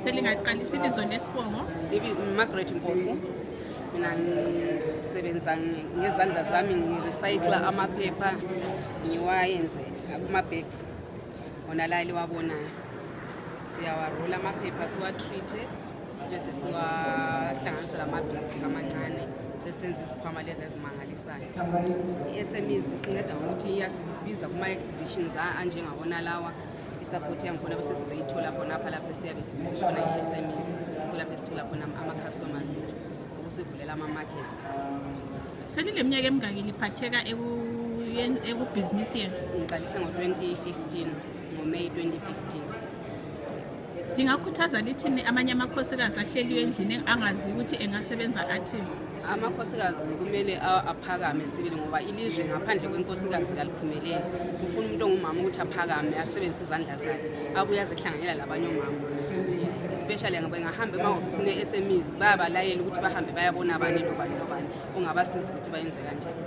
selingaqalisa ibizo lesibongo. Margaret Mpofu. Mina ngisebenza ngezandla zami ngirecycle amaphepha ngiwayenze kuma-bags wona la liwabonayo. Siyawarola amaphepha siwa-treat sibe sesiwahlanganisa lama-bags amancane sesenza izikhwama lezi ezimangalisayo. I-SMEs isinceda ngokuthi iyasibiza kuma-exhibitions anjengawona lawa. I-support yangikhona bese sizayithola khona lapha siyabe sibiza khona i-SMEs kulapho sithola khona ama-customers ethu ukusivulela ama-markets. Selileminyaka emingaki liphatheka ekubhizinisi yenu? Ngiqalise ngo-2015 ngoMeyi 2015. Ngingakhuthaza lithini amanye amakhosikazi ahleliwe endlini angazi ukuthi engasebenza athini? Amakhosikazi kumele aphakame sibili ngoba ilizwe ngaphandle kwenkosikazi kaliphumeleli. Ufuna umuntu ongumama ukuthi aphakame asebenzise izandla zakhe abuye azehlanganyela labanye omama. Especially ngahamba emahhovisini e-SMEs bayabalayela ukuthi bahambe bayabona abanye nobani ongabasiza ukuthi bayenze kanjani.